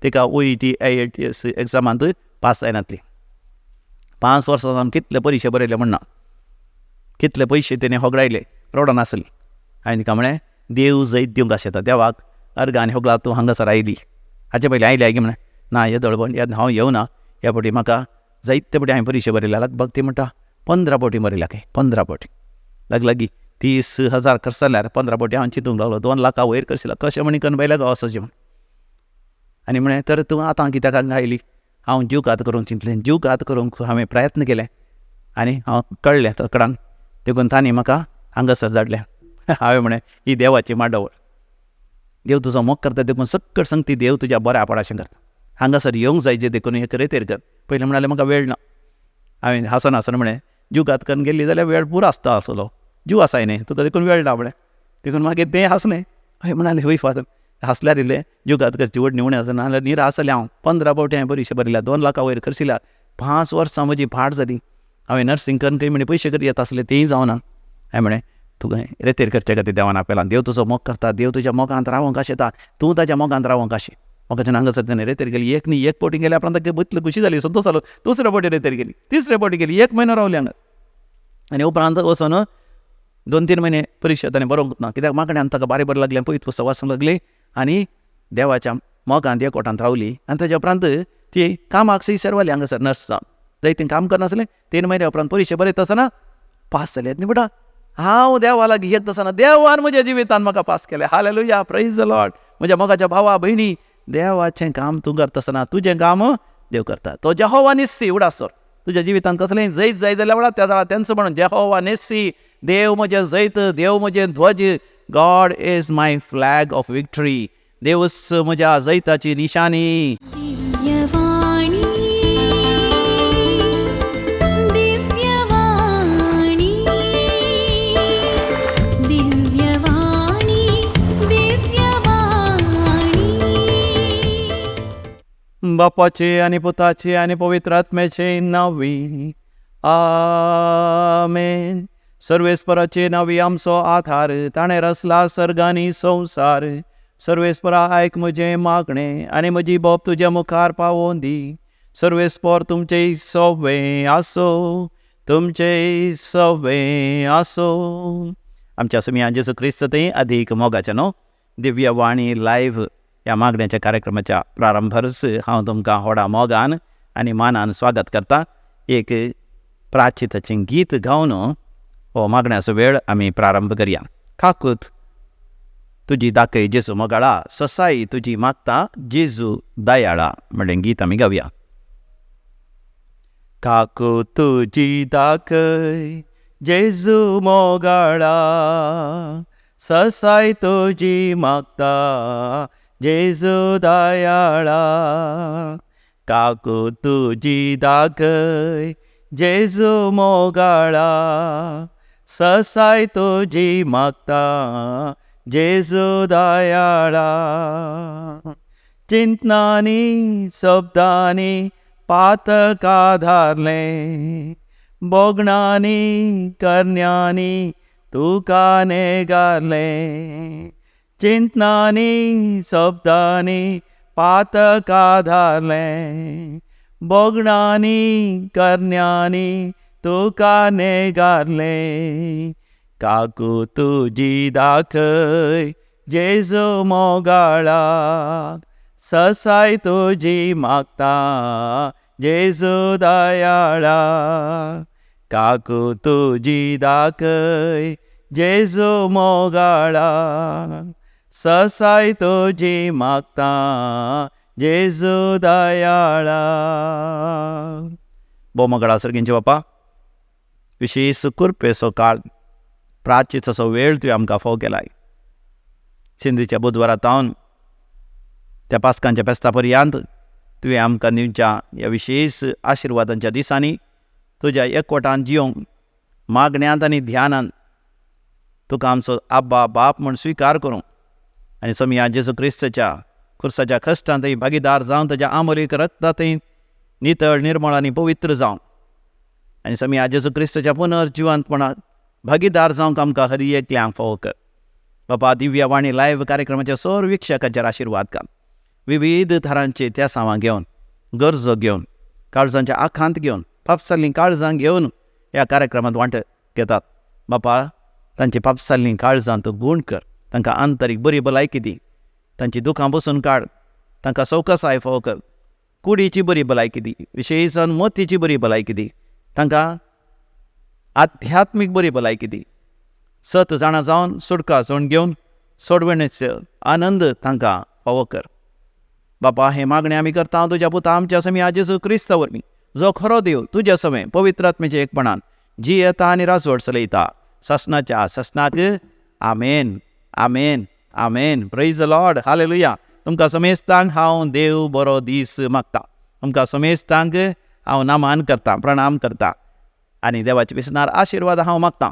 तिका OET IELTS एग्जामांत pass जायनातली. 5 वर्सां जावन कितले परिक्षा बरयले म्हणना, कितले पयशे तेणें होगडायले, रडोन आसली. हांवें तिका म्हळें देव जैत दिवंक आशेता, देवाक अर्गां आनी होगळा तूं हांगासर आयली, हाचे पयलीं आयली आयगी म्हळें ना येदोळ हांव येवना, ह्या फावटी म्हाका जायते फावटी हांवें परिक्षा बरयल्या, लगभग ती म्हणटा 15 फावटी बरयल्या खंय, 15 फावटी लागलागी 30,000 खर्च जाल्यार 15 फावटी हांव चिंतूंक लागलो 2 लाखां वयर खर्च कशें म्हणी कन्न बैल्या गांव वचचें म्हण. आनी म्हळें तर तूं आतां कित्याक हांगा आयली? हांव जीवघात करूंक चिंतलें, जीवघात करूंक हांवें प्रयत्न केलें आनी हांव कळ्ळें तकडांक, देखून तांणी म्हाका हांगासर धाडलें. हांवें म्हळें ही देवाची मांडावळ, देव तुजो मोग करता देखून सक्कड संगती देव तुज्या बऱ्या पडाशें करता, हांगासर येवंक जाय जे देखून हे रेतेर कर. पयलीं म्हणालें म्हाका वेळ ना, हांवें हांसोन हांसोन म्हळें जीवघात करून गेल्ली जाल्यार वेळ पुरो आसता आसलो, जीव आसाय न्ही तुका देखून वेळ ना म्हळें. देखून मागीर तें हांसलें, हय म्हणालें हय फादर हांसल्यार इल्लें जीवघात करची व्हड निवणी आसा, नाजाल्यार निराश जालें हांव. 15 फावटी हांवें परिक्षा बरयल्या, 2 लाखां वयर खर्चिल्या, 5 वर्सां म्हजी फाट जाली. हांवें नर्सिंग करून खंय म्हणे पयशे करी येता आसले तेंय जावना. हांवें म्हळें तुका रेतेर करचे खातीर देवान आपयला, देव तुजो मोग करता, देव तुज्या मोगांत रावंक आशेता, तूं ताज्या मोगांत रावंक आशे. म्हाका हांगासर तेणें रेतेर गेली, एक न्ही एक फावटी गेल्या उपरांत ताका इतली खुशी जाली, संतोश जालो, दुसरे फावटी रेतेर गेली, तिसरे फावटी गेली, 1 म्हयनो रावली हांगा. आनी उपरांत वचून 2-3 म्हयने परिक्षा ताणें बरोवंक ना, कित्याक मागण्यान ताका बारी बरें लागलें, पयत पुस्तक वाचूंक लागली आनी देवाच्या मोगांत एकवटांत रावली. आनी ताज्या उपरांत ती कामाक सय सेरवाली हांगासर नर्स जावन, जायतें काम करनासलें. 3 म्हयन्या उपरांत परिक्षा बरयता आसतना पास जाली. आनी म्हणटा हांव देवा लागीं येता आसतना देवान म्हज्या जिवितान म्हाका पास केलें. हालेलुया, प्रेज the Lord. म्हज्या मोगाच्या भावा भयणी, देवाचें काम तूं करता आसतना तुजें काम देव करता. तो जेहोवा निस्सी उडास तर तुज्या जिवितान कसलेंय जैत जाय जाल्यार वळा त्या जाळा तेंच म्हणून जेहोवा निस्सी, देव म्हजें जैत, देव म्हजें ध्वज, God is my flag of victory, देवच म्हज्या जैताची निशाणी. दिव्यवाणी दिव्यवाणी दिव्यवाणी दिव्यवाणी. बापाचे आनी पुताचे आनी पवित्र आत्म्याचे नांवी आमेन. सर्वेस्पराचे नांवी आमचो आधार, ताणें रचला सर्ग आनी संवसार. सर्वेस्परा आयक म्हजें मागणें आनी म्हजी बोब तुज्या मुखार पावोवन दी. सर्वेस्पर तुमचें सवें आसो, तुमचें सवें आसो. आमच्या सुमया जेजू क्रिस्त थंय अदीक मोगाचें न्हू दिव्यवाणी लायव्ह ह्या मागण्याच्या कार्यक्रमाच्या प्रारंभारच हांव तुमकां व्हडा मोगान आनी मानान स्वागत करता. एक प्राचिताचें गीत गावन हो मागण्याचो वेळ आमी प्रारंभ करया. काकूत तुजी दाखय जेजू मोगाळा, ससाई तुजी मागता जेजू दयाळा म्हणलें गीत आमी गावया. काकू तुजी दाखय जेजू मोगाळा, ससाई तुजी मागता जेजू दयाळा. काकू तुजी दाखय जेजू मोगाळा, ससाई तुजी मागता जेजू दयाळा. चिंतनानी शब्दांनी पातक आधारलें, भोगणांनी करण्यांनी तुका नेगारलें. चिंतनानी शब्दांनी पातक आधारलें, भोगणांनी करण्यांनी तुका नेगारलें. काकू तुजी दाखय जेजू मोगाळा, ससाई तुजी मागता जेजू दयाळा. काकू तुजी दाखय जेजू मोगाळा, ससाई तुजी मागता जेजू दयाळा. भोव मोगाळा सर्गींचे बापा, विशेश कृपेचो काळ, प्राचीचो वेळ तुवें आमकां फाव केलाय. सिंधीच्या बुधवारा तावन त्या पास्कांच्या फेस्ता पर्यंत तुवें आमकां दिवच्या ह्या विशेश आशिर्वादांच्या दिसांनी तुज्या एकवटान जियोंक मागण्यांत आनी ध्यानान तुका आमचो आब्बा बाप म्हूण स्विकार करूंक आनी समया जेजू क्रिस्ताच्या खुर्साच्या कश्टांतय भागीदार जावन ताज्या आमोलीक रक्तांतय नितळ निर्मळ आनी पवित्र जावं आनी समया जेजू क्रिस्ताच्या पुनर्जिवंतपणाक भागीदार जावंक आमकां हर एकल्यांक फावो कर. बाबा, दिव्यवाणी लायव्ह कार्यक्रमाच्या सर्व वीक्षकांचेर आशिर्वाद घाल. विविध थरांचे तेसांवां घेवन, गरजो घेवन, काळजांचे आखांत घेवन, पापसाल्लीं काळजां घेवन ह्या कार्यक्रमांत वांटो घेतात. बापा, तांची पापसाल्लीं काळजां तूं गूण कर, तांकां आंतरीक बरी भलायकी दी, तांची दुखां बसून काड, तांकां सवकसाय फावो कर, कुडीची बरी भलायकी दी, विशेशान मतीची बरी भलायकी दी, तांकां आध्यात्मीक बरी भलायकी दी. सत जाणा जावन सुटका सोड घेवन सोडवणेचो आनंद तांकां फावो कर. बापा, हें मागणें आमी करता तुज्या पुता आमच्या समी जेजू क्रिस्ता वरवीं, जो खरो देव तुज्या समें पवित्र आत्म्याच्या एकपणान जियेता आनी राजवट चलयता सासणाच्या सासणाक. आमेन, आमेन, आमेन. Praise the Lord, hallelujah. तुमकां समेस्तांक हांव देव बरो दीस मागता. तुमकां समेस्तांक हांव नामान करता, प्रणाम करता आनी देवाच्या विसनार आशिर्वाद हांव मागता.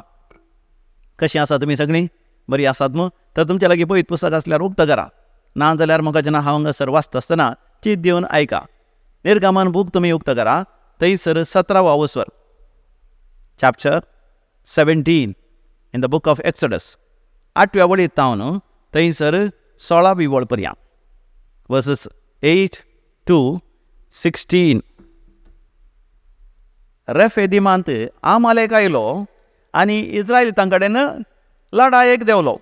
कशीं आसा तुमी सगळीं? बरीं आसात मू? तर तुमच्या लागीं पवित्र पुस्तक आसल्यार उक्तो करा, ना जाल्यार म्हाका जेन्ना हांव हांगासर वाचता आसतना चीत दिवन आयका. निर्गमन बूक तुमी उक्तो करा, थंयसर 17वो वसवर, chapter 17 in the book of Exodus, 8व्या वळीत तावन थंयसर 16वी वळ पर्यंत, वर्सस 8 to 16. रेफेदिमांत आमालेक आयलो आनी इज्रायलितां कडेन लडायेक देंवलो.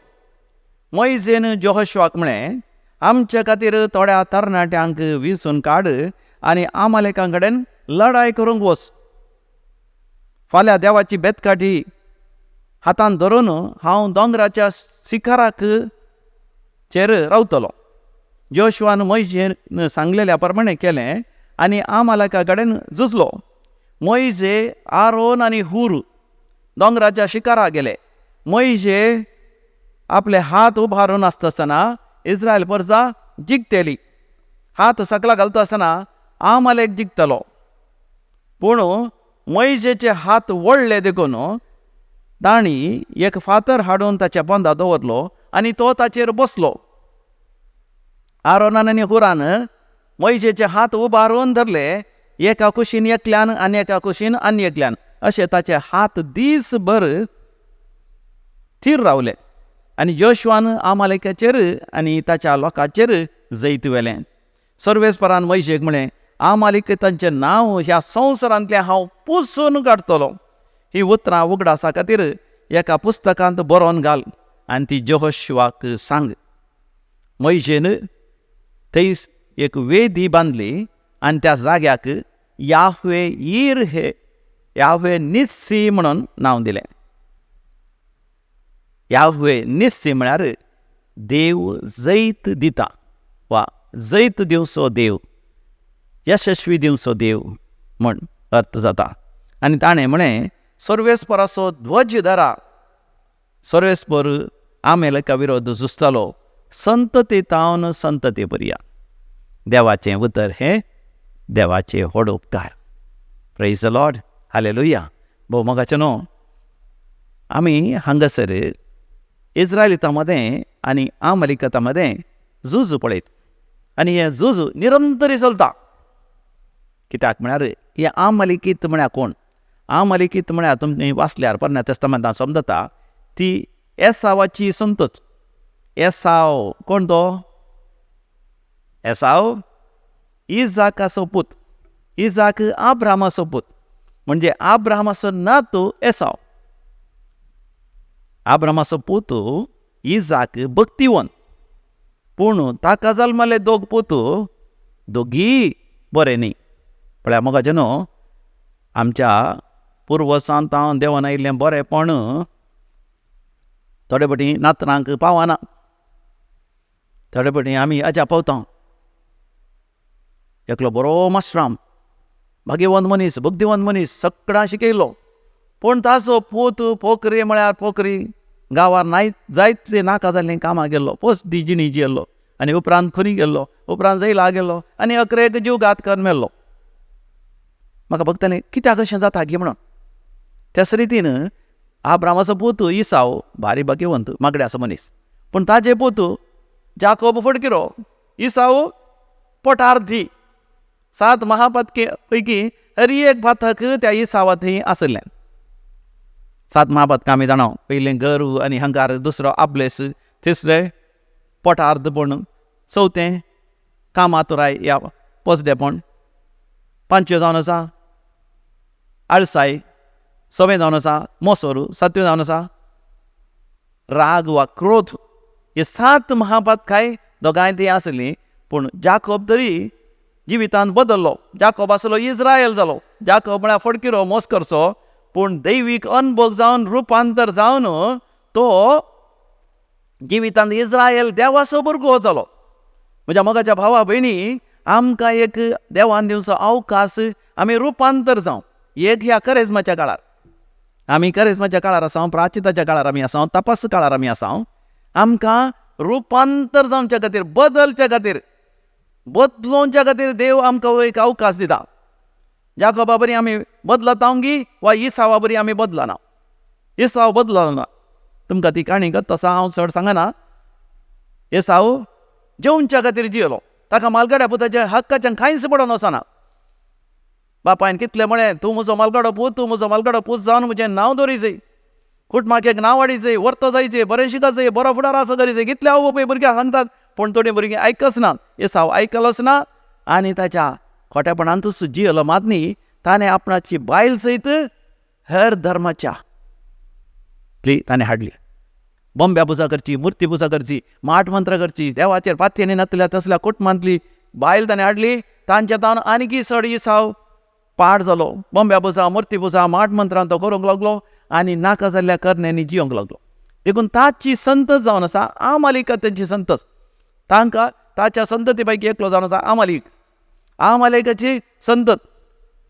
मोयजेन जोहोशुआक म्हळें, आमचे खातीर थोड्या तरणाट्यांक विंचून काड आनी आमालेकां कडेन लडाय करूंक वच. फाल्यां देवाची बेतकाठी हातान धरून हांव दोंगराच्या शिखराक चेर रावतलो. जोशुआन मोयजेन सांगलेल्या प्रमाणें केलें आनी आमालेका कडेन झुजलो. मोयजे, आरोन आनी हूर दोंगराच्या शिखरा गेले. मोयजे आपले हात उबारून आसता आसतना इस्रायल परजा जिखतली. हात सकला घालता आसतना आमालेक जिखतलो. पूण मोयजेचे हात वळ्ळे देखून तांणी एक फातर हाडून ताच्या पोंदा दवरलो आनी तो ताचेर बसलो. आरोनान आनी हुरान मोयजेचे हात उबारून धरले, एका कुशीन एकल्यान आनी एका कुशीन आनी एकल्यान, अशे ताचे हात दीसभर थीर रावले. आनी जोशुआन आमालेकाचेर आनी ताच्या लोकांचेर जैत व्हेलें. सर्वेस्परान मोयजेक म्हळें, आमालेक तांचें नांव ह्या संवसारांतलें हांव पुसून काडटलो. ही उतरां उगडासा खातीर एका पुस्तकांत बरोवन घाल आनी ती जोहोशुआक सांग. मोयजेन थंय एक वेदी बांदली आनी त्या जाग्याक याहवे ईर हे याहवे निस्सी म्हणून नांव दिलें. याहवे निस्सी म्हळ्यार देव जैत दिता वा जैत दिवचो देव, यशस्वी दिवचो देव म्हण अर्थ जाता. आनी ताणें म्हळें, सर्वेस्पराचो ध्वज धरा. सर्वेस्पर आमेलेका विरोध झुजतालो संतती तावन संतती पर्या. देवाचें उतर हें देवाचें व्हड उपकार. Praise the Lord, hallelujah. भोव मोगाचें न्हू, आमी हांगासर इज्रायलितां मदें आनी आमालेकां मदें झूज पळयत आनी हें झूज निरंतरी चलता. कित्याक म्हळ्यार हे आमालेकीत म्हळ्यार कोण? आमालेकीत म्हळ्यार तुमी वाचल्यार पोरण्या तेस्तामेंतांत समजता ती एसावाची संतत. एसाव कोण तो? एसाव इजाकाचो पूत, इजाक आब्रामाचो पूत, म्हणजे आब्रामाचो नातू एसाव. आब्रामाचो पूत इजाक भक्तिवंत, पूण ताका जल्मले दोग पूत, दोगीय बरे न्ही. पळया मोगाचें न्हू, आमच्या पुर्वजांत देवान आयिल्लें बरेंपण थोडे फावटी नातरांक पावना. थोडे फावटी आमी अजाप पावता. एकलो बरो मास्टराम, भाग्यवंत मनीस, बुद्धिवंत मनीस, सगळ्यां शिकयलो, पूण ताचो पूत पोकरी म्हळ्यार पोकरी, गांवार नाय जायतली नाका जाल्लीं कामां गेल्लो, पोसदी जिणी जियेल्लो आनी उपरांत खुनी गेल्लो, उपरांत जैला गेल्लो आनी अकरेक जीव घात करून मेल्लो. म्हाका भगतालें कित्याक अशें जाता गी म्हणून. त्याच रितीन आब्रामाचो पूत इसाव भारी भाग्यवंत मागड्याचो मनीस, पूण ताजे पूत जाकोब फटकिरो, इसाव पोटार्धी. 7 महापातके पैकी हर एक पातक त्या इसावा थंय आशिल्लें. 7 महापातकां आमी जाणा, पयलें गर्व आनी हंकार, दुसरो आबलेस, तिसरें पोटार्धपण, चवथें कामातुराय या पोसडेपण, पांचव्यो जावन आसा आळसाय, सवें जावन आसा मोसोरू, सातव्यो जावन आसा राग वा क्रोध. हे 7 महापातकाय दोगांय ती आसली. पूण जाकोब तरी जिवितांत बदल्लो. जाकोब आसलो इस्रायल जालो. जाकोब म्हळ्यार फडकिरो मोस करचो, पूण दैवीक अनभोग जावन रुपांतर जावन तो जिवितांत इस्रायल देवाचो भुरगो जालो. म्हज्या मोगाच्या भावा भयणी, आमकां एक देवान दिवचो अवकाश आमी रुपांतर जावं. एक ह्या करेज्माच्या काळार आमी, करेज्माच्या काळार आसा, प्राचिताच्या काळार आमी आसा, तपास काळार आमी आसा. आमकां रुपांतर जावच्या खातीर, बदलच्या खातीर, बदलोवच्या खातीर देव आमकां एक अवकाश दिता. जाकोबा बरी आमी बदलता गी वा इसावा बरी आमी बदलना. इसाव बदलना. तुमकां ती काणी गत आसा, हांव चड सांगना. एसाव जेवच्या खातीर जियेलो. ताका मालगाड्या पुताच्या हक्काच्यान कांयच पडोन वचना. बापायन कितलें म्हळें, तूं म्हजो मालगाडो पूत, तूं म्हजो मालगाडो पूत जावन म्हजें नांव दवरीजय, कुटमाक एक नांव हाडीजय, वर्तो जायचे, बरें शिकाजय, बरो फुडार आसा करीजय. कितले आवय बापूय भुरग्यांक सांगतात, पूण थोडीं भुरगीं आयकच ना. एसाव आयकलोच ना आनी ताच्या खोटेपणांतूच जियेलो. मात न्ही, ताणें आपणाची बायल सयत हेर धर्माच्या ताणें हाडली. बोंब्या पुजा करची, मुर्ती पुजा करची, माट मंत्रां करची, देवाचेर पातयेनी नातल्या तसल्या कुटुंबांतली बायल ताणें हाडली. तांच्या तावन आनीकी चड इसाव पाड जालो. बोंब्या पुजा, मुर्ती पुजा, माट मंत्रां तो करूंक लागलो आनी नाका जाल्ल्या करण्यांनी जियोंक लागलो. देखून ताची संतत जावन आसा आमालिका, तेंची संतत. तांकां ताच्या संतती पैकी एकलो जावन आसा आमालीक. आमालेकाची संतत,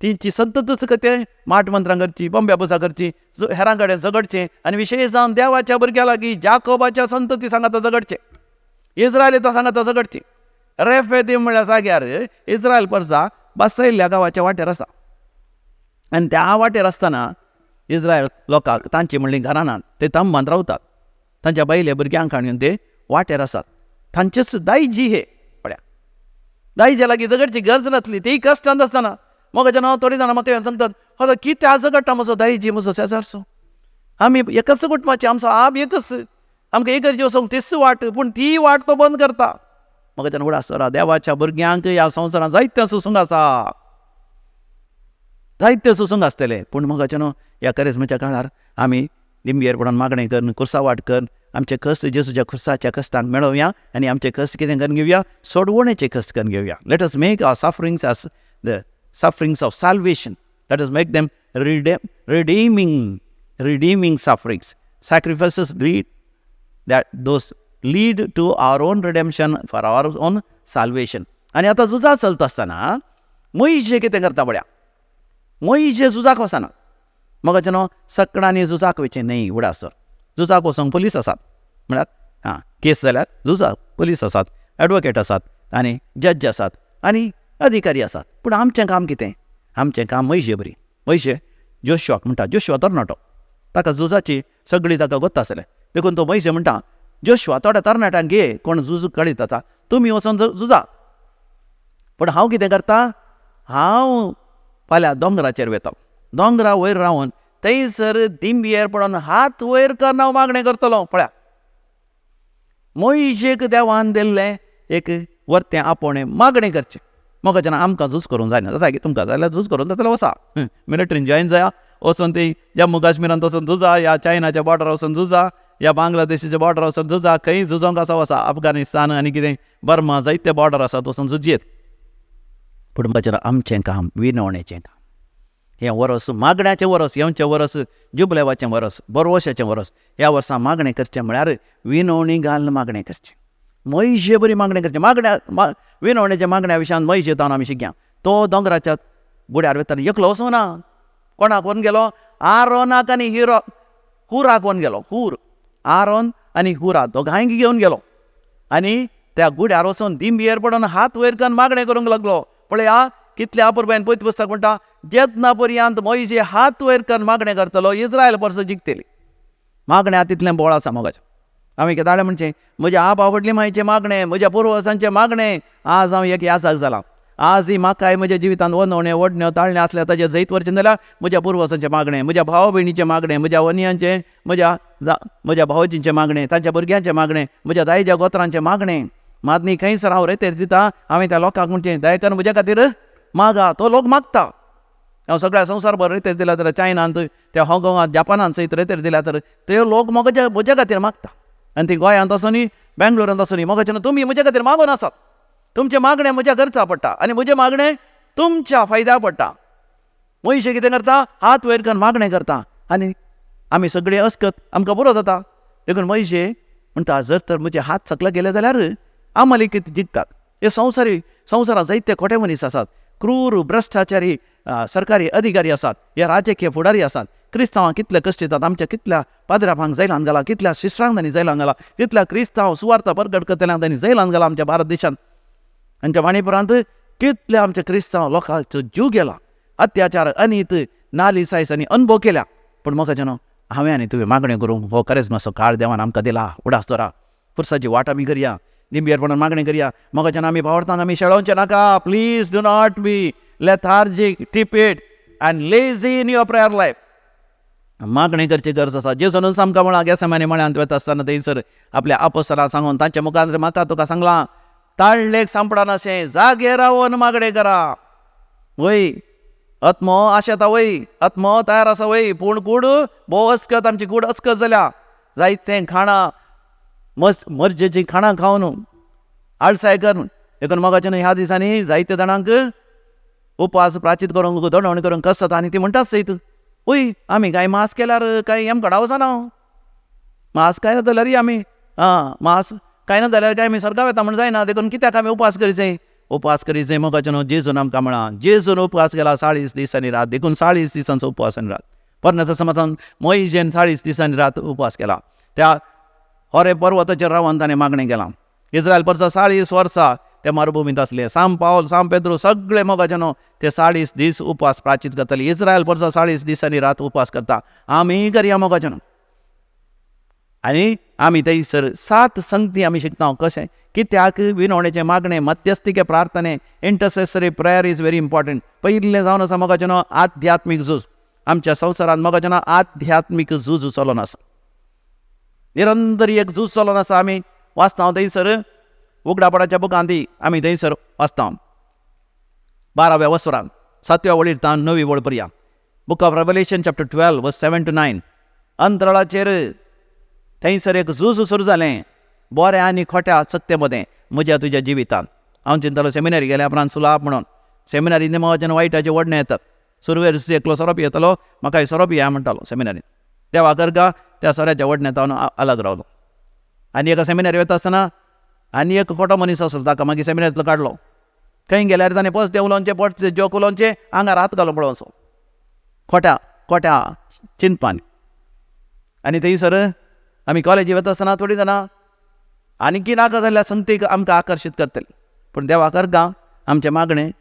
तेंची संततच तें माट मंत्रां करची, बोंब्या पुजा करची, हेरां कडेन झगडचें आनी विशेश जावन देवाच्या भुरग्यां लागीं जाकोबाच्या संतती सांगाता झगडचें, इस्रायलिता सांगाता झगडचें. रेफेदीम म्हळ्यार जाग्यार इस्रायल परसा बसयल्ल्या गांवाच्या वाटेर आसा आनी त्या वाटेर आसतना इस्रायल लोकांक तांची म्हणलीं घरां नात, ते तंबांत रावतात. तांच्या बायले भुरग्यांक हाडून ते वाटेर आसात. तांचेच दायजी हे पळया, दायज्या लागीं झगडची गरज नासली, तीय कश्टांत आसतना. मोगाच्या नांव थोडीं जाणां म्हाका येवन सांगतात, आतां कित्याक झगडटा म्हजो दायजी, म्हजो शेजारचो, आमी एकच कुटुंबाचे, आमचो आब एकच, आमकां एकच वचोंक तीच वाट, पूण ती वाट तो बंद करता. म्हाका व्हड आसता देवाच्या भुरग्यांक ह्या संवसारांत जायतें सोसूंक आसा, जायतें सोसूंक आसतलें. पूण मोगाच्या न्हू ह्या करेज्माच्या काळार आमी दिमगेर पडोन मागणें करून, खुर्सा वाट करून आमचे कश्ट जेजूच्या खुर्साच्या कश्टांक मेळोवया आनी आमचे कश्ट कितें करून घेवया, सोडवणेचे कश्ट करून घेवया. Let us make our sufferings as the sufferings of salvation. Let us make them redeeming sufferings. Sacrifices lead that those lead to our own redemption, for our own salvation. आनी आतां झुजा चलता आसतना मोहिशे कितें करता पळया, मोहिशे झुजाक वचना. मोगाचे न्हू सकडांनी झुजाक वयचें न्हय. उडासर झुजाक वचोंक पुलीस आसात, म्हळ्यार आं केस जाल्यार झुजाक पुलीस आसात, एडवोकेट आसात आनी जज आसात आनी अधिकारी आसात. पूण आमचें काम कितें? आमचें काम मोयशे बरी. मोयशे जोशुआक म्हणटा, जोशुआ तरणाटो, ताका झुजाची सगळी ताका गोत्ता आसलें. देखून तो मोयशे म्हणटा, जोशुआ थोड्या तरणाट्यांक घे, कोण झुज कळीत आतां, तुमी वचोन झुजा, पूण हांव कितें करता, हांव फाल्यां दोंगराचेर वयता, दोंगरा वयर रावन थंयसर दिंबयेर पडोन हात वयर करून हांव मागणें करतलो. पळया, मोयशेक देवान दिल्लें एक वर्तें आपोवणें, मागणें करचें. मोगाच्यान आमकां झूज करूंक जायना, जाता की तुमकां जाल्यार झूज करूंक जाता जाल्यार वचा, मिलिटरीन जॉयन जाया, वचोन ती जम्मू काश्मीरांत वचोन झुजा, या चायनाच्या बॉर्डर वचोन झुजा, या बांगलादेशाच्या बॉर्डर वचोन झुजा, खंय झुजोंक आसा वचा, अफगाणिस्तान आनी कितें बर्मा जायते बॉर्डर आसात वचोन झुजयेत. पूण मोगाच्यान आमचें काम विनवणेचें काम. हें वरस मागण्याचें वरस, येवचें वरस जुबलेवाचें वरस, बरवशाचें वरस. ह्या वर्सा मागणें करचें म्हळ्यार विनवणी घालून मागणें करचें, मोयशे बरी मागणें करचें. मागण्या विनवणेच्या मागण्या विशयान मोयशे तावन आमी शिकया. तो दोंगराच्या गुड्यार वताना एकलो वचूंक ना, कोणाक व्हरून गेलो, आरोनाक आनी हिरो हुराक व्हरून गेलो. हूर, आरोन आनी हुरा दोगांयक घेवन गेलो आनी त्या गुड्यार वचून दिंबयेर पडोन हात वयर करून मागणें करूंक लागलो. पळया कितल्या अपुरबायेन पयत पुस्तक म्हणटा, जेन्ना पर्यंत मोयशे हात वयर करून मागणें करतलो इस्रायल परस जिखतली. मागण्या तितलें बोळ आसा मोगाचें. हांवें केदाळे म्हणचें, म्हज्या आबा व्हडली मायचें मागणें, म्हज्या पुर्वजांचें मागणें, आज हांव एक याजाक जालां. आज ही म्हाकाय म्हज्या जिवितांत वनवण्यो वडण्यो ताळण्यो आसल्यार ताजें जैत व्हरचें जाल्यार म्हज्या पुर्वजांचें मागणें, म्हज्या भाव भयणीचें मागणें, म्हज्या वनयांचें, म्हज्या भावजींचें मागणें, तांच्या भुरग्यांचें मागणें, म्हज्या दायज्या गोत्रांचें मागणें. मात न्ही खंयसर हांव रेतेर दिता, हांवें त्या लोकांक म्हणचें दया करून म्हज्या खातीर मागा, तो लोक मागता. हांव सगळ्या संवसार भर रेतेर दिल्या तर चायनांत, त्या हाँगकाँगांत, जापानांत सयत रेतेर दिल्या तर ते लोक म्हज्या म्हज्या खातीर मागता. आनी ती गोंयांत आसूं बेंगलोरांत आसूं मोगाच्यान तुमी म्हज्या खातीर मागून आसात. तुमचें मागणें म्हज्या गरजा पडटा आनी म्हजें मागणें तुमच्या फायद्या पडटा. मनीस कितें करता, हात वयर करून मागणें करता आनी आमी सगळे अस्कत आमकां पुरो जाता. देखून मनीस म्हणटा जर तर म्हजे हात सकला गेले जाल्यार आमलेकीत जिखतात. हे संवसारी संवसारांत जायते खोटे मनीस आसात, क्रूर भ्रश्टाचारी सरकारी अधिकारी आसात, हे राजकीय फुडारी आसात. क्रिस्तांवांक कितले कश्ट दितात, आमच्या कितल्या पाद्रापांक जैलान घाला, कितल्या शिश्रांक तांणी जैलान घाला, कितल्या क्रिस्तांव सुवार्थ परगट करतल्यांक तांणी जैलान घाला आमच्या भारत देशांत. आमच्या मणिपुरांत कितल्या आमच्या क्रिस्तांव लोकांचो जीव गेला, अत्याचार अनीत नालिसायस आनी अनुभव केल्या. पूण म्हाका जेन्ना हांवें आनी तुवें मागणें करूंक हो करेज्माचो काळ देवान आमकां दिला. उडास दवरा, पुरसाची वाट आमी करया, दिंबेरपणान मागणें करया. मोगाच्यान आमी भावार्थान आमी शेळोवचें नाका. Please do not be lethargic, tepid and lazy in your prayer life. मागणें करची गरज आसा. जेजूनच आमकां म्हळां गेसमानी मळ्यांत वता आसतना थंयसर आपल्या आपोस्तलांक सांगून तांच्या मुखार म्हाका तुका सांगलां, ताळलेक सांपडनाशें जागे रावन मागणें करा. वय आत्मो आशेता, वय आत्मो तयार आसा, वय पूण कूड भोव अस्कत, आमची कूड अस्कत जाल्या. जायतें खाणां मस मर्जेचीं खाणां खावन आळसाय करून. देखून मोगाच्यान ह्या दिसांनी जायते जाणांक उपास प्राचीत करूंक दडवण करूंक कस्ट जाता आनी ती म्हणटात सयत, वय आमी कांय मास केल्यार कांय आमकां वचना, मास कांय ना जाल्यारय आमी आं मास कांय ना जाल्यार काय आमी स्वर्गा वता म्हण जायना, देखून कित्याक आमी उपास करीत? उपास करीत जाय मोगाच्यान जेजून आमकां म्हळां, जेजून उपवास केला 40 दीस आनी रात. देखून 40 दिसांचो उपवास आनी रात. पोरण्या समाजान मोहिजेन 40 दीस आनी रात उपवास केला. त्या होरे पर्वताचेर रावन ताणें मागणें केलां. इस्रायल परसा 40 वर्सां ते मरुभुमींत आसले. साम पावल, साम पेद्रू सगळे मोगाचे न्हू ते 40 दीस उपवास प्राचीत करताले. इस्रायल परसा 40 दीस आनी रात उपवास करता. आमी करया मोगाचे न्हू. आनी आमी थंयसर 7 संगती आमी शिकता. कशें कित्याक विनवणेचें मागणें, मध्यस्थिके प्रार्थने, intercessory prayer is very important. पयलें जावन आसा मोगाचे न्हू आध्यात्मीक झूज. आमच्या संवसारांत मोगाचे न्हू आध्यात्मीक झूज चलोन आसा, निरंतर एक झूज चलोन आसा. आमी वाचता थंयसर उगडापणाच्या बुकांत आमी थंयसर वाचता 12व्या वसरान 7व्या वळीर तावन 9वी वळ पर्यंत. Book of Revelation chapter 12 verse 7 to 9. अंतराळाचेर थंयसर एक झूज सुरू जालें बऱ्या आनी खोट्या सक्ते मदें म्हज्या तुज्या जिवितांत. हांव चिंतालो सेमिनारी गेल्या उपरांत सुलाप म्हणून सेमिनारीन म्हज्यान वायटाचे वडणे येतात. सुरवेर एकलो सोरो पियेतालो, म्हाका सोरो पिया म्हणटालो सेमिनारीन. देवा करका त्या सोऱ्याच्या वडण्यात हांव अलग रावलो. आनी एका सेमिनारी वता आसतना आनी एक खोटो मनीस आसलो, ताका मागीर सेमिनारींतलो काडलो. खंय गेल्यार ताणें पस्ते उलोवचें, पट जोक उलोवचें, आंगार हात घालून पळोवचो खोट्या खोट्या चिंतपान. आनी थंयसर आमी कॉलेजी वता आसतना थोडीं जाणां आनीकी नाका जाल्ल्या संगतीक आमकां आकर्शीत करतले. पूण देवा करका आमचें मागणें,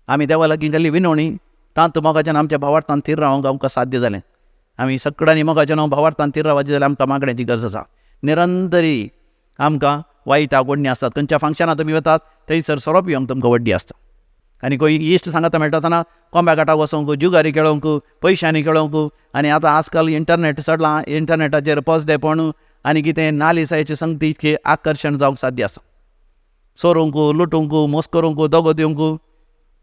आमी देवा लागीं केल्ली विनवणी तातूंत मोगाच्यान आमच्या भावार्थान थीर रावंक आमकां साध्य जालें. आमी सगळ्यांनी मोगाच्यान भावार्थान थीर रावपाचें जाल्यार आमकां मागण्याची गरज आसा. निरंतरी आमकां वायट आवडणी आसतात. खंयच्या फंक्शनां तुमी वतात थंयसर सोरो पिवंक तुमकां वड्डी आसता. आनी खंय इश्ट सांगता मेळटा आसतना कोंब्या घाटाक वचोंक, जुगारी खेळोंक, पयशांनी खेळोंक. आनी आतां आजकाल इंटरनेट चडलां, इंटरनेटाचेर पसदेपण आनी कितें नालिसायेचे संगती इतकी आकर्शण जावंक साध्य आसा. चोरूंक, लुटूंक, मोस करूंक, दगो दिवंक,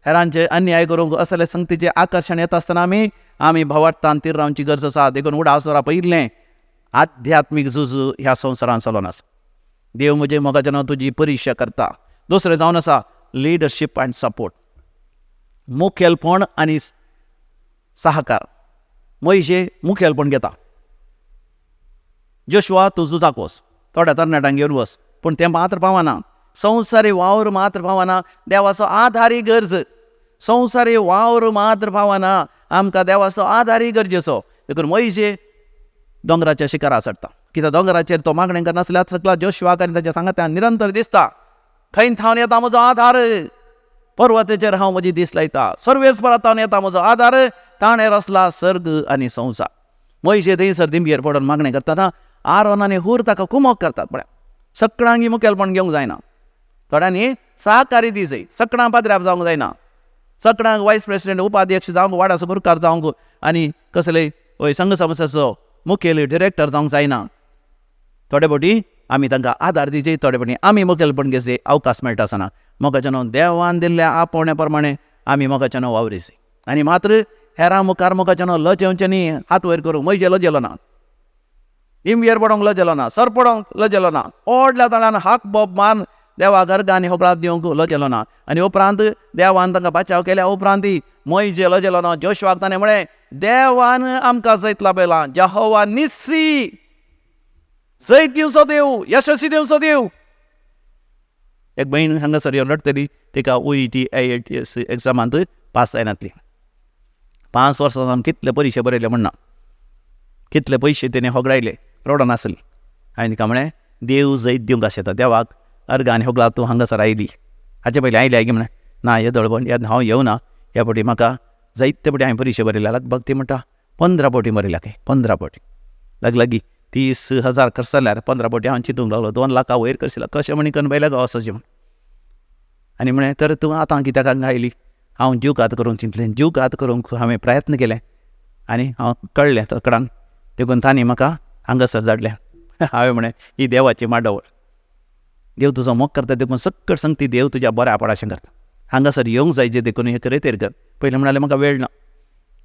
हेरांचे अन्याय करूंक असले संगतीचें आकर्शण येता आसतना आमी आमी भावार्थान थीर रावची गरज आसा. देखून उडास दवरा पयलें आध्यात्मीक झूज ह्या संवसारांत चलोन आसा. देव म्हजे मोगाच्या नांव तुजी परिक्षा करता. दुसरें जावन आसा लिडरशीप अँड सपोर्ट, मुखेलपण आनी सहकार. मयशे मुखेलपण घेता. जोशुआ तूं झुजाक वच, थोड्या तरणाट्यांक घेवन वच, पूण तें मात्र पावना. संवसारी वावर मात्र पावना, देवाचो आधारी गरज. संवसारी वावर मात्र पावना, आमकां देवाचो आधारी गरजेचो. देखून मयशे दोंगराच्या शिखरार चडटा. कित्याक दोंगराचेर तो मागणें करनासल्यार सगळ्या जोशुआक आनी ताच्या सांगात्यान निरंतर दिसता, खंय थावन येता म्हजो आधार, पर्वताचेर हांव म्हजी दीस लायता, सर्वेस्परा थावन येता म्हजो आधार, ताणें रचला सर्ग आनी संवसार. मयशे थंयसर दिंबयेर पडून मागणें करता. आरोन आनी हूर ताका कुमोक करतात. पळय सगळ्यांक मुखेलपण घेवंक जायना, थोड्यांनी सहकारी दी जाय. सगळ्यां पाद्र्याप जावंक जायना, सगळ्यांक वायस प्रेसिडेंट, उपाध्यक्ष जावंक, वाडाचो गुरकार जावंक आनी कसले संघ संस्थेचो मुखेल डिरेक्टर जावंक जायना. थोडे फावटी आमी तांकां आदार दिवचे, थोडे फावटी आमी मुखेलपण घेवचें अवकाश मेळटा आसतना मोगाच्यानो देवान दिल्ल्या आपोवण्या प्रमाणे आमी मोगाच्यानो वावरिचे आनी मात्र हेरां मुखार मोगाच्यानो लजेवचें न्ही. हात वयर करूं म्हजे लजेलो ना, इमयेर पडोंक लजेलो ना, सर पडोंक लजेलो ना, ओडल्या ताळ्यान हाक बोब मान देवा गर्गांनी होगळात दिवंक लजेलो ना. आनी उपरांत देवान तांकां बचाव केल्या उपरांत म्हजे लजेलो ना. जोशुआक ताणें म्हळें देवान आमकां जैत लाभयलां, जेहोवा निस्सी, जैत दिवचो देव, यशस्वी दिवचो देव. एक भयण हांगासर येवन रडटली, तिका OET IELTS एग्जामांत पास जायनातली. 5 वर्सां जावन कितले परिक्षा बरयले म्हण ना, कितले पयशे तेणें होगडायले, रडोन आसली. हांवें तिका म्हळें देव जैत दिवंक आशेता, देवाक अर्गां आनी होगळा तूं हांगासर आयली, हाचे पयलीं आयली आयगी म्हळें ना येदोळ हांव येवना, ह्या फावटी म्हाका जायते फावटी हांवें परिक्षा बरयल्या, लगभग ती म्हणटा 15 फावटी बरयल्या खंय, 15 फावटी लागलागी 30,000 खर्च जाल्यार 15 फावटी हांव चिंतूंक लागलो, 2 लाखां वयर खर्च कशें म्हणी कन्न पयल्या गांव वचचें म्हण. आनी म्हळें तर तूं आतां कित्याक हांगा आयली? हांव जीवघात करूंक चिंतलें, जीवघात करूंक हांवें प्रयत्न केलें आनी हांव कळ्ळें तकडांक, देखून तांणी म्हाका हांगासर धाडलें. हांवें म्हळें ही देवाची मांडावळ, देव तुजो मोग करता देखून सक्कड संगती देव तुज्या बऱ्या पडाशें करता, हांगासर येवंक जाय जे देखून हे रेतेर कर. पयलीं म्हणालें म्हाका वेळ ना,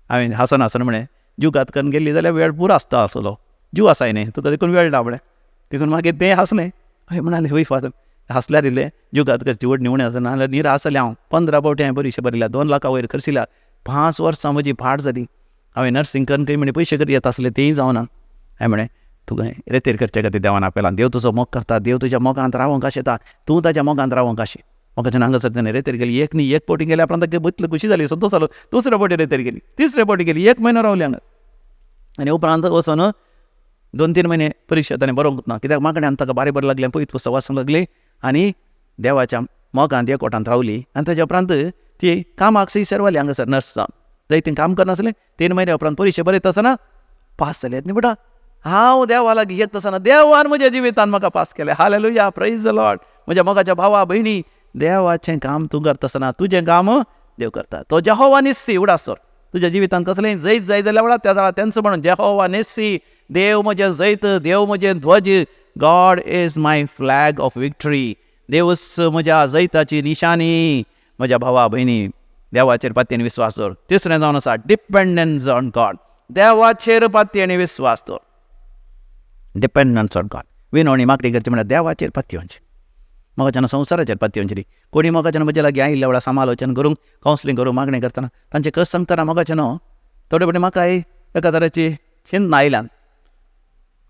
हांवें हांसोन हांसोन म्हळें जीवघात करून गेल्ली जाल्यार वेळ पुरो आसता आसलो, जीव आसाय न्ही तुका देखून वेळ ना म्हळें. देखून मागीर तें हांसलें, हय म्हणालें हय फादर हांसल्यार इल्लें जीवघात करची व्हड निवणी आसा, नाजाल्यार निराश जालें हांव. 15 फावटी हांवें परिक्षा बरयल्या, 2 लाखां वयर खर्चिल्या, 5 वर्सां म्हजी फाट जाली. हांवें नर्सिंग करून खंय म्हणे पयशे करी येता आसले तेंय जावना. हांवें म्हळें तुका रेतेर करचे खातीर देवान आपयलां, देव तुजो मोग करता, देव तुज्या मोगांत रावंक आशेता, तूं ताच्या मोगांत रावंक आशे. म्हाका हांगासर तेणें रेतेर गेली, एक न्ही एक फावटी गेल्या उपरांत ताका इतली खुशी जाली, संतोश जालो, दुसरे फावटी रेतेर गेली, तिसरे फावटी गेली, 1 म्हयनो रावली हांगा. आनी उपरांत वचून 2-3 म्हयने परिक्षा ताणें बरोवंक ना, कित्याक मागण्यान ताका बारी बरें लागलें, पयत पुस्तक वाचूंक लागली आनी देवाच्या मोगांत एकवटांत रावली. आनी ताच्या उपरांत ती कामाक सय सेरवाली हांगासर नर्स जावन, जायतें काम करनासलें. 3 म्हयन्या उपरांत परिक्षा बरयता आसतना पास जाली. आनी म्हणटा हांव देवा लागीं येता आसतना देवान म्हज्या जिवितान म्हाका पास केलें. हालेलुया, प्रेज the Lord. म्हज्या मोगाच्या भावा भयणी, देवाचें काम तूं करता आसतना तुजें काम देव करता. तो जेहोवा निस्सी उडास तर तुज्या जिवितान कसलेंय जैत जाय जाल्यार वळा त्या जाळा तेंच म्हणून जेहोवा निस्सी, देव म्हजें जैत, देव म्हजें ध्वज, God is my flag of victory, देवच म्हज्या जैताची निशाणी. म्हज्या भावा भयणी, देवाचेर पातयेन विस्वास दवर. तिसरें जावन आसा डिपेंडन्स ऑन गॉड, देवाचेर पातयेन विस्वास दवर, डिपेंडन्स ऑन गॉड. विनवणी मागणी करची म्हळ्यार देवाचेर पातयेवची, मोगाच्यान संवसाराचेर पातयेवची न्ही. कोणी मोगाच्यान म्हज्या लागीं आयिल्ल्या वेळार समालोचन करूंक, कावन्सिलींग करूंक मागणें करतना तांचें कस सांगतना मोगाच्यान थोडे फावटी म्हाका एका तरेची चिंतना आयल्यान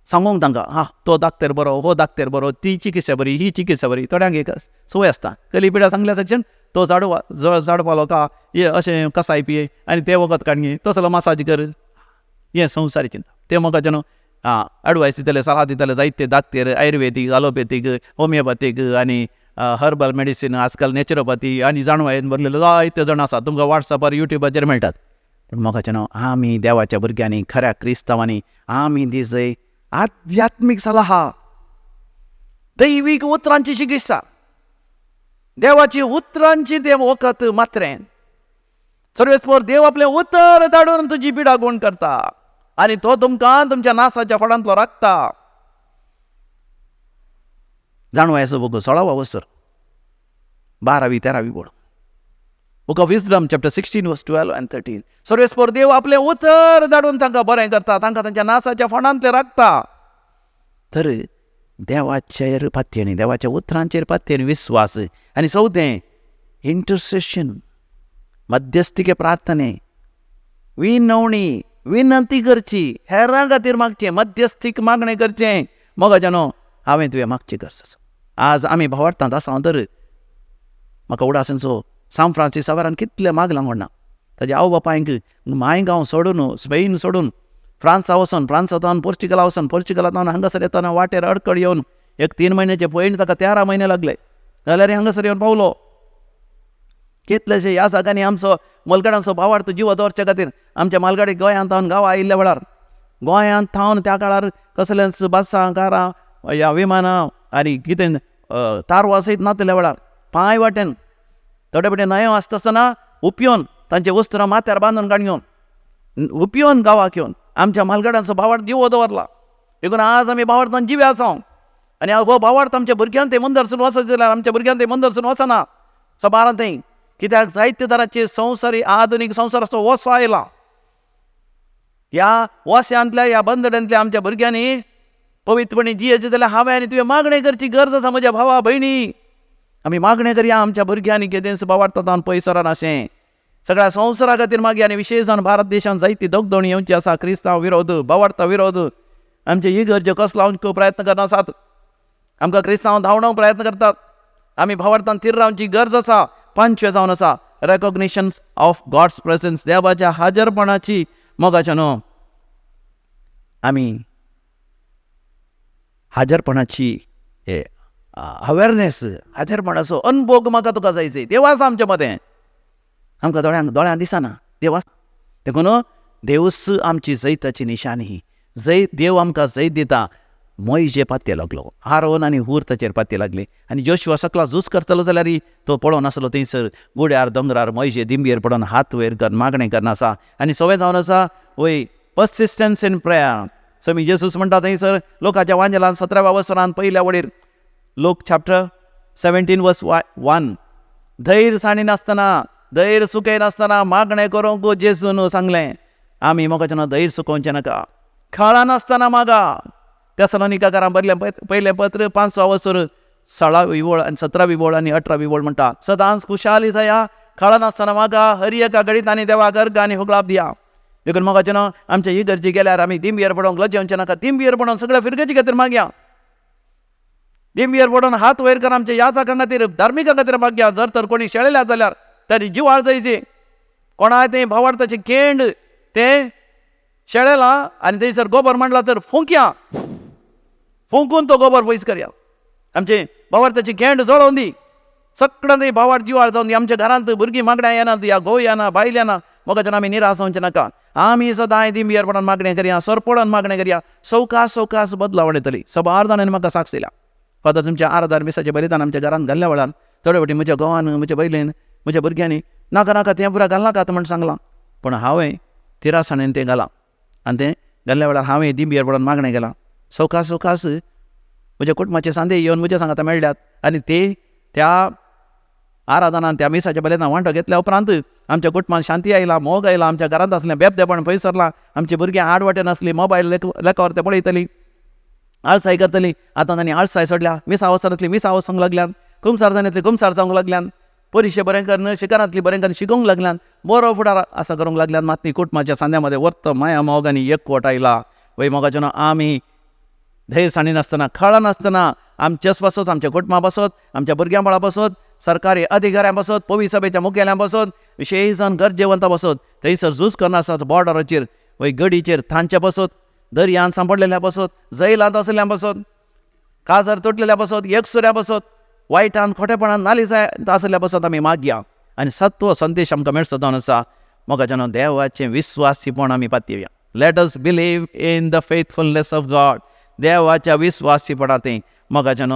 सांगूंक तांकां, हा तो दाक्तेर बरो, हो दाक्तेर बरो, ती चिकित्सा बरी, ही चिकित्सा बरी. थोड्यांक एक संवय आसता, कली पिड्या सांगल्या सक्षण तो झाडू झाडपालो का हे अशें कसाय पिये आनी तें वखद काडणी, तसलो मसाज कर, हें संवसारी चिंता. तें मोगाच्यान एडवायस दितले, सलाह दितले जायते दाक्तेर, आयुर्वेदीक, अलोपॅथीक, होमियोपॅथीक आनी हर्बल मेडिसीन, आजकाल नॅचरोपॅथी आनी जाणवायेन भरलेले जायते जाण आसात, तुमकां वॉट्सॅपार युट्यूबाचेर मेळटात. पूण मोगाच्यान आमी देवाच्या भुरग्यांनी, खऱ्या क्रिस्तांवांनी आमी दिसय आध्यात्मीक सलाह, दैवीक उतरांची चिकित्सा, देवाची उतरांची ते वखद मात्रें. सर्वेस्पर देव आपलें उतर धाडून तुजी पिडा गुण करता आनी तो तुमकां तुमच्या नासाच्या फळांतलो राखता. जाणवायचो बुक 16वा वसर 12वी 13वी बोड, book of wisdom chapter 16 verse 12 and 13. सर्वेस्पर देव आपलें उतर धाडून तांकां बरें करता, तांकां तांच्या नासाच्या फोंडांतले राखता. तर देवाचेर पातयेणी, देवाच्या उतरांचेर पातयेणी विस्वास. आनी चवथें इंटरसेशन, मध्यस्थिके प्रार्थने, विनवणी, विनंती करची, हेरां खातीर मागचें, मध्यस्थीक मागणें करचें. मोगाच्यानो हांवें तुवें मागची गरज आसा. आज आमी भावार्थांत आसा तर म्हाका उडासांचो सांत फ्रांसीस सावरान कितलें मागलां म्हणना, ताज्या आवय बापायंक मांय गांव सोडून, स्पेन सोडून फ्रांसा वचोन, फ्रांसा तावन पोर्चुगला वचोन, पोर्चुगला तावन हांगासर येतना वाटेर अडकळ येवन एक 3 म्हयन्याचे पयण ताका 13 म्हयने लागले, जाल्यार हांगासर येवन पावलो. कितलेशे ह्या जाग्यांनी आमचो मलगडांचो भावार्थ जिवो दवरचे खातीर आमच्या मालगाडी गोंयांत थावन गांवा आयिल्ल्या वेळार, गोंयांत थावन त्या काळार कसलेंच बसां, कारां, ह्या विमानां आनी कितें तारवां सयत नातल्या वेळार पांय वाटेन थोडे फावटी न्हंयो आसता आसतना उपयोन तांचे वस्त्रां माथ्यार बांदून काडून उपयोन गांवाक येवन आमच्या मालगड्यांचो भावार्थ जिवो दवरला. देखून आज आमी भावार्थान जिवे आसा. आनी हो भावार्थ आमच्या भुरग्यान ते मंदरसून वचत जाल्यार आमच्या भुरग्यान ते मंदरसून वचना सबारान थंय, कित्याक जायते तरांचे संवसारी आधुनीक संवसाराचो वसो आयला. ह्या वस्यांतल्या ह्या बंदड्यांतल्या आमच्या भुरग्यांनी पवित्रपणी जियेचें जाल्यार हांवें आनी तुवें मागणें करची गरज आसा. म्हज्या भावा भयणी, आमी मागणें करया आमच्या भुरग्यांनी केदेंच भावार्थान पयस सरनाशें. सगळ्या संवसारा खातीर मागया आनी विशेश जावन भारत देशांत जायती दगदोणी येवची आसा. क्रिस्तांव विरोध, भावार्थ विरोध, आमचे इगर्ज्यो कसो लावंक प्रयत्न करना आसात, आमकां क्रिस्तांव धांवडावंक प्रयत्न करतात. आमी भावार्थान थीर रावची गरज आसा. पांचवें जावन आसा रेकॉग्निशन ऑफ गॉड्स प्रेजन्स, देवाच्या हाजरपणाची मोगाच्या न्हू आमी हाजरपणाची हे अवेरनेस, हाजरपणाचो अनभोग म्हाका तुका जायचे. देव आसा आमच्या मदें, आमकां दोळ्यांक दोळ्यां दिसना देव आसा. देखून देवूच आमची जैताची निशाणी, जैत देव आमकां जैत दिता. मोयजे पात्ये लागलो, आरोन आनी हूर ताचेर पात्ये लागली आनी जोशुआ सकला झूज करतलो जाल्यार तो पळोवन आसलो थंयसर गुड्यार दोंगरार मोयजे दिंबयेर पडोन हात वयर कर मागणें करना आसा. आनी सवय जावन आसा वय पर्सिस्टन्स इन प्रेयर. समी जेजूस म्हणटा थंयसर लोकाच्या वांजेलान 17व्या वसरान पयल्या वडीर, लोक चॅप्टर 17 वर्स 1, धैर्य साणी नासतना धैर्य सुकयनासतना मागणें करूंक जेजून सांगलें. आमी मोगाच्यान धैर्य सुकोवचें नाका, खळा नासतना मागा. तेसलोनिकाकारां बरलें पयलें पत्र 5 वसर 16वी वळ आनी 17वी वळ आनी 18वी वळ म्हणटा, सदांच खुशाली जाया, खळा नासतना मागा, हर एका घडीत आनी देवाक अर्घ आनी हुगळाप दिया. देखून मोगाचें आमच्या इगर्जी गेल्यार आमी दिंबयेर पडोवंक लजेवचें नाका. दिंबयेर पडोवन सगळ्या फिरगेची खातीर मागया, दिंबयेर पडोवन हात वयर कर आमच्या याचकां खातीर, धार्मिकां खातीर मागया. जर तर कोणी शेळेल्या जाल्यार ताणी जिवाळ जायची, कोणाय तें भावार्थाचें केंड तें शेळेलां आनी थंयसर गोबर मांडला तर फुंकया, फुंकून तो गोबर पयस करया. आमचे भावार्थाची केंड जळोवन दी, सगळ्यां थंय भावार्थ जिवाळ जावन दी. आमच्या घरांत भुरगीं मागण्या येनात, या घोव येना, बायल येना, मोगाच्यान आमी निराश जावचें नाका. आमी सदांय दिंबयेर पडोन मागणें करया, सरपडोन मागणें करया, सवकास सवकास बदलावण येतली. सबार जाणांनी म्हाका साक्ष दिल्या, फादर तुमच्या आराधार मिसाचें बलिदान आमच्या घरांत घाल्ल्या वेळार थोडे फावटी म्हज्या घोवान, म्हज्या बायलेन, म्हज्या भुरग्यांनी नाका नाका तें पुरा घालनाकात म्हण सांगलां, पूण हांवें तिरासाणेन तें घालां आनी तें घाल्ल्या वेळार हांवें दिंबयेर पडोन मागणें केलां. सवकास सवकास म्हज्या कुटुंबाचे सांदे येवन म्हज्या सांगाता मेळ्ळ्यात आनी ते त्या आराधनान त्या मिसाच्या बलिदान वांटो घेतल्या उपरांत आमच्या कुटुंबान शांती आयला, मोग आयला. आमच्या घरांत आसलें बेबदेपण पयस सरलां. आमची भुरगीं आड वाटेन आसली, मोबायल लेखावर ते पळयतलीं, आळसाय करतलीं. आतां तांणी आळसाय सोडल्या, मिसा वचनातली मिसा वचूंक लागल्यान, कुमसार जाणांतली कुमसार जावंक लागल्यान, परिशे बरें करून शिकारांतली बरें करून शिकोवंक लागल्यान, बरो फुडार आसा करूंक लागल्यान. मात ती कुटुंबाच्या सांद्या मदें वर्त माया मोग आनी एकवट आयला. वय मोगाचें आमी धैर्य साणी नासतना, खळा नासतना आमचेच पासत, आमच्या कुटुंबा पासत, आमच्या भुरग्यां बाळा पासत, सरकारी अधिकाऱ्यां पासत, पवी सभेच्या मुखेल्यां पासत, विशेश जावन गरजेवंता पासत, थंयसर झूज करना आसात बॉर्डराचेर, वय गडीचेर तांच्या पासत, दर्यांत सांपडलेल्या पासत, जैलांत आशिल्ल्या पासत, काजार तुटलेल्या पासत, एकसुऱ्या पासत, वायटान खोटेपणान नालिसाय आशिल्ल्या पासत आमी मागया आनी सत्व संदेश आमकां मेळचो जावन आसा. मोगाच्यान देवाचें विस्वासीपण आमी पातयेया. Let us believe in the faithfulness of God. देवाच्या विस्वासीपणांत मोगाच्यान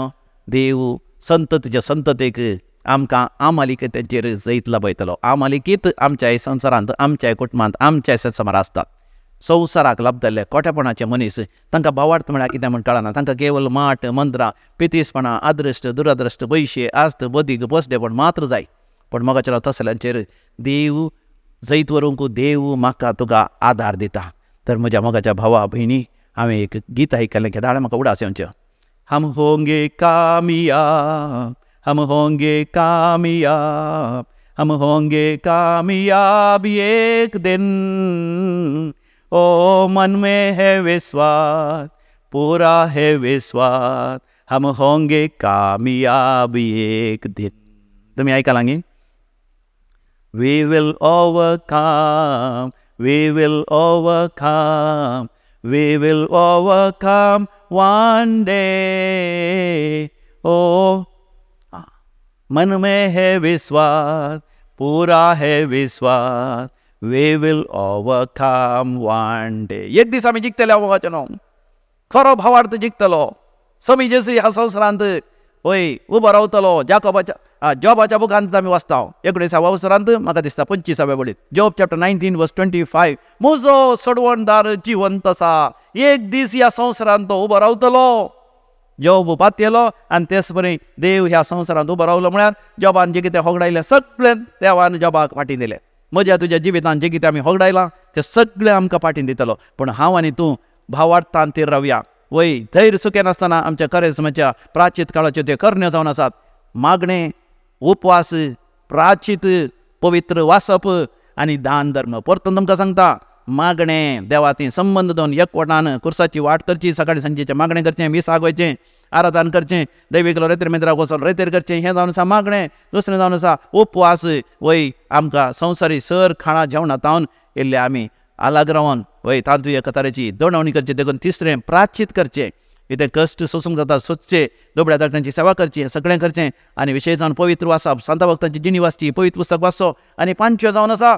देव संततीच्या संततीक आमकां आमालिकेचेर जैत लाभयतलो. आमालिकीत आमच्या संवसारांत, आमच्या कुटुंबांत, आमच्या संवसार आसतात. संवसाराक लाभतले खोटेपणाचे मनीस, तांकां भावार्थ म्हळ्यार कितें म्हण कळना. तांकां केवल माट, मंत्रां, पितीसपणां, आदृश्ट, दुरादृश्ट, पयशे, आस्त, बदीक, पोसडेपण मात्र जाय. पूण मोगाच्या तसल्यांचेर देव जैत व्हरूंक देव म्हाका तुका आदार दिता. तर म्हज्या मोगाच्या भावा भयणी, हांवें एक गीत आयकलें केदाळें म्हाका उडास येवचें, हम होंगे कामयाब, हम होंगे कामयाब, हम होंगे कामयाब एक दिन, ओ मन में है विश्वास, पूरा है विश्वास, हम होंगे कामयाब एक दिन. तुम्ही ऐका गी? We will overcome, we will overcome, we will overcome one day. ओ मन में है विश्वास, पूरा है विश्वास, we will overcome one day. एक दीस आमी जिखतले मोगाचें न्हू, खरो भावार्थ जिखतलो. समी जेजू ह्या संवसारांत वय उबो रावतलो. जाकोबाच्या जॉबाच्या बुकांत आमी वाचता 19व्या वसरांत, म्हाका दिसता 25व्या वळींत, जॉब चॅप्टर 19 वर्स 25, म्हजो सोडवणदार जिवंत आसा, एक दीस ह्या संवसारांत तो उबो रावतलो. जोब पातयेलो आनी तेच बरी देव ह्या संवसारांत उबो रावलो म्हळ्यार जोबान जें कितें होगडायलें सगळें देवान जोबाक फाटीं दिलें. म्हज्या तुज्या जिवितांत जें कितें आमी होगडायलां तें सगळें आमकां फाटीं दितलो. पूण हांव आनी तूं भावार्थान तीर रावया. वय धैर्य सुकें नासतना आमच्या करेज्माच्या प्राचीत काळाच्यो त्यो करण्यो जावन आसात. मागणें, उपवास, प्राचीत, पवित्र वाचप आनी दान धर्म. परतून तुमकां सांगता, मागणें देवा ती संबंद दोन एकवटान कुर्साची वाट करची, सकाळी सांजेचें मागणें करचें, मिसाक वयचें, आराधन करचें, दैवीक रेतेर मेंद्राक वचोन रेतेर करचें, हें जावन आसा मागणें. दुसरें जावन आसा उपवास. वय आमकां संवसारी सर खाणां जेवणां तावन इल्लें आमी आलाग रावन वय तातूंत एका तरेची दणवणी करची. देखून तिसरें प्राचीत करचें, कितें कश्ट सोसूंक जाता सोदचें, दुबळ्या धाकट्यांची सेवा करची, हें सगळें करचें. आनी विशेश जावन पवित्र वाचप, सांता भक्तांची जिणी वाचची, पवित्र पुस्तक वाचचो. आनी पांचवें जावन आसा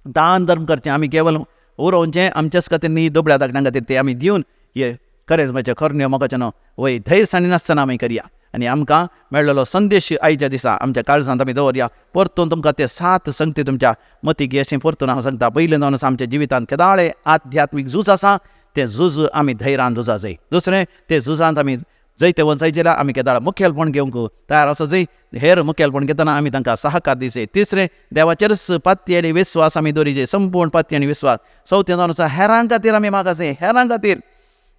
दान धर्म करचें. आमी केवल उरोवचें आमच्याच खातीर न्ही, दुबळ्या धाकट्यां खातीर तें आमी दिवन हे करेजमाचे करण्यो मोगाचें न्हू वय धैर्य सांडिनासतना आमी करया. आनी आमकां मेळ्ळेलो संदेश आयच्या दिसा आमच्या काळजांत आमी दवरया. परतून तुमकां ते सात संगती तुमच्या मतीक अशें परतून हांव सांगता. पयलें जावन आसा आमच्या जिवितांत केदाळे आध्यात्मीक झूज आसा, तें झूज आमी धैर्यान झुजा जाय. दुसरें, ते झुजांत आमी जैतवंत जाय जाल्यार आमी केदाळ मुखेलपण घेवंक तयार आसा जाय. हेर मुखेलपण घेतना आमी तांकां सहकार दिवचे. तिसरें, देवाचेरच पाती आनी विस्वास आमी दवरिचे, संपूर्ण पाती आनी विस्वास. चवथें जावन आसा हेरां खातीर आमी मागाचे, हेरां खातीर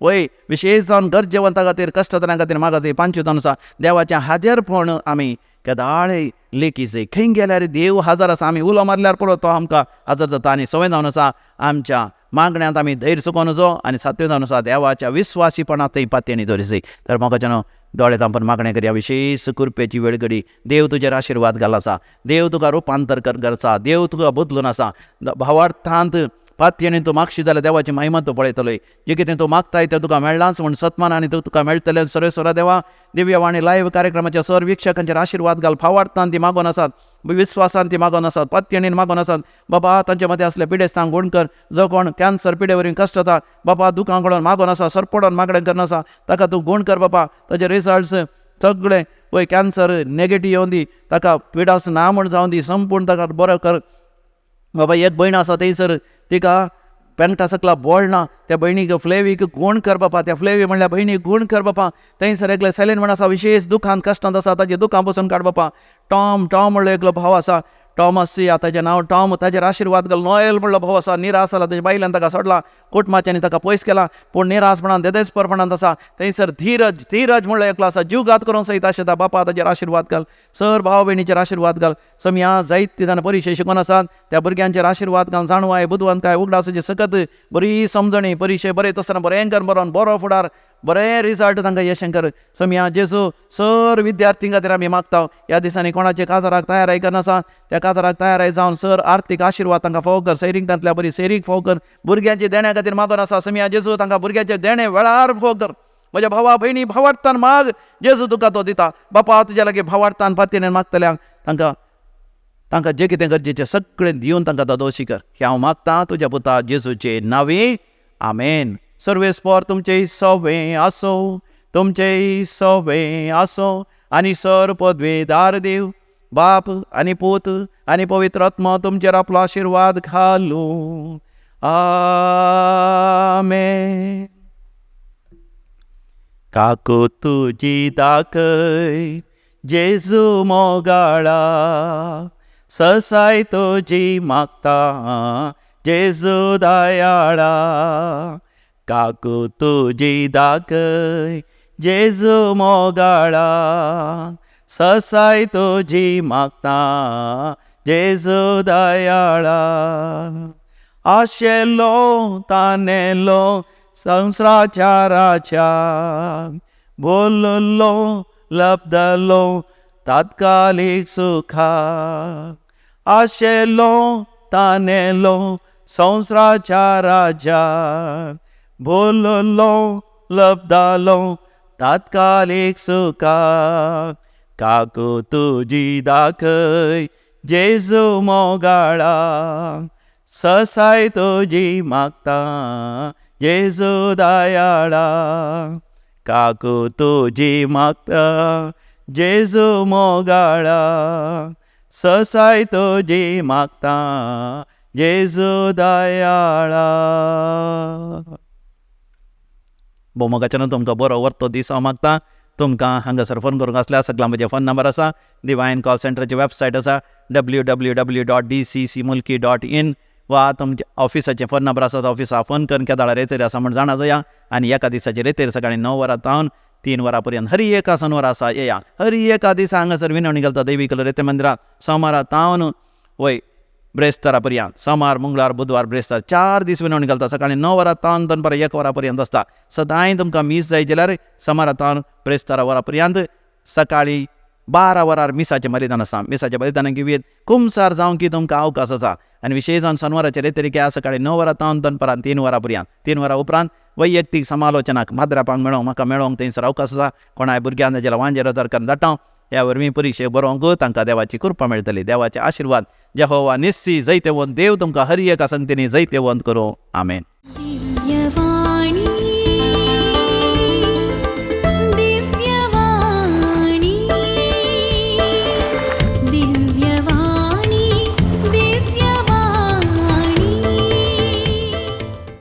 वय विशेश जावन गरजेवंता खातीर, कश्टदारां खातीर मागाचे. पांचवें जावन आसा देवाचें हाजेरपण आमी केदाळे लेखीचे. खंय गेल्यार देव हाजर आसा, आमी उलो मारल्यार पुरो तो आमकां हाजर जाता. आनी सवें जावन आसा आमच्या मागण्यांत आमी धैर्य चुकोवन वचो. आनी सातवें जावन आसा देवाच्या विस्वासीपणांत थंय पातयेणी दवरिचे. तर म्हाका न्हू दोळे धांपून मागणें करया. विशेश कृपेची वेळ घडी देव तुजेर आशिर्वाद घाल आसा, देव तुका रुपांतर करसा, देव तुका बदलून आसा. भावार्थांत पातयेणी तूं मागशी जाल्यार देवाची महिमा तूं पळयतलोय. जें कितें तूं मागताय तें तुका मेळ्ळांच म्हूण सत्मान आनी तूं तुका मेळटलें. सर्वेस्वरा देवा, दिव्यवाणी लायव्ह कार्यक्रमाच्या सर वीक्षकांचेर आशिर्वाद घाल. फावार्थान ती मागोन आसात, विस्वासान ती मागोन आसात, पातयेणीन मागोन आसात. बाबा तांचे मदें आसले पिडेस्तांक गुण कर. जो कोण कॅन्सर पिडे वरवीं कश्ट जाता बाबा, दुकां कडून मागोन आसा, सरपडोन मागणें करून आसा, ताका तूं गुण कर बाबा. ताजे रिजल्ट्स सगळे वय कॅन्सर नेगेटीव येवन दी, ताका पिडास ना म्हूण जावन दी, संपूर्ण ताका बरो कर बाबा. एक भयण आसा थंयसर, तिका पेंटा सकला बोळ ना, त्या भयणीक फ्लेवीक गूण कर बापा, त्या फ्लेवी म्हणल्यार भयणीक गूण कर बापा. थंयसर एकलें सेलीन म्हण आसा, विशेश दुखांत कश्टांत आसा, ताजे दुखां पसून काड बापा. टॉम टॉम म्हणलो एकलो भाव आसा, टॉमस या ताजें नांव टॉम, ताजेर आशिर्वाद घाल. नोएल म्हणलो भाव आसा, निराश जाला, ताज्या बायलान ताका सोडला, कुटुंबाच्यांनी ताका पयस केला, पूण निराशपणान देदेस्परपणांत आसा. थंयसर धीरज धीरज म्हणलो एकलो आसा, जीवघात करूंक सयत आशेता बापा, ताजेर आशिर्वाद घाल. सर भाव भयणीचेर आशिर्वाद घाल. सम्या जायते जाणां परिशे शिकोन आसात, त्या भुरग्यांचेर आशिर्वाद घाल. जाणवाय बुदवंतकाय उगडासाची सकत बरी समजणी, परिशे बरयत आसतना बरें कर बरोवन बरो फुडार, बरें रिजल्ट तांकां यशें कर. सम्या जेजू सर विद्यार्थी खातीर आमी मागता. ह्या दिसांनी कोणाचे काजाराक तयाराय करनासा, त्या काजाराक तयाराय जावन सर आर्थीक आशिर्वाद तांकां फावो कर. सैरीक बरी सैरीक फावो कर. भुरग्यांचे देण्या खातीर मागोन आसा, सम्या जेजू तांकां भुरग्यांचे देणें वेळार फावो कर. म्हज्या भावा भयणी भावार्थान माग, जेजू तुका तो दिता. बापा तुज्या लागीं भावार्थान पातयेन मागतल्यांक तांकां तांकां जें कितें गरजेचें सगळें दिवन तांकां दादोशी कर. हें हांव मागता तुज्या पुता जेजूचे नांवे, आमेन. सर्वेस्पर तुमचें सवें आसो, तुमचें सवें आसो. आनी सर पदवेदार देव बाप आनी पूत आनी पवित्र आत्मा तुमचेर आपलो आशिर्वाद घालूं. आमेन. काकू तुजी दाखय जेजू मोगाळा, ससाय तुजी मागता जेजू दयाळा. काकू तुजी दाखय जेजू मोगाळा, ससाय तुजी मागता जेजू दयाळा. आशेलो तानेलो संवसाराच्या राजा, बोललो लब्दलो तात्कालीक सुखा. आशेलो तानेलो संवसाराच्या राजा, बोललो लब्दालो तात्कालीक सुखा. काकू तुजी दाखय जेजू मोगाळा, ससाय तुजी मागता जेजू दयाळा. काकू तुजी मागता जेजू मोगाळा, ससाय तुजी मागता जेजू दयाळा. भोवमोगाच्यान तुमकां बरो वर्तो दीस हांव मागता। तुमकां हांगासर फोन करूंक आसल्यार सगळ्यां म्हजें फोन नंबर आसा। डिवायन कॉल सेंटराची वेबसायट आसा www.dccmulki.in वा तुमच्या ऑफिसाचें फोन नंबर आसा तो ऑफिसा फोन करून केदाळा रेतेर आसा म्हूण जाणा जाया। आनी एका दिसाचे रेतेर सकाळीं 9 वरां तावन 3 वरां पर्यंत हर एका सनवार आसा येया। हर एका दिसा हांगासर विनवणी घालता दैवी कलर मंदिरांत सोमारा तावन वय ब्रेस्तारा पर्यंत, सोमार मंगळार बुधवार ब्रेस्तार 4 दीस विनवणी घालता। सकाळीं 9 वरां तावन दनपारां 1 वरां पर्यंत आसता। सदांय तुमकां मीस जाय जाल्यार सोमारा तावन ब्रेस्तारा वरां पर्यंत सकाळीं 12 वरार मिसाचें बलिदान आसा। मिसाचें बलिदान घेवयेत कुमसार जावंक की तुमकां अवकाश आसा। आनी विशेश जावन सनवाराचेर रेतेर सकाळीं 9 वरां तावन दनपारां 3 वरां पर्यंत, 3 वरां उपरांत वैयक्तीक समालोचनाक माद्रापांक मेळोंक म्हाका मेळोंक थंयसर अवकाश आसा। कोणाय भुरग्यांक जाल्यार वांजेर रोजार करून धाडटा। ह्या वरवीं परिक्षेक बरोवंक तांकां देवाची कृपा मेळटली, देवाचे आशिर्वाद। जेहोवा निस्सी जैतेवंत देव तुमकां हर एका संगतींनी जैतेवंत करूं। आमेन।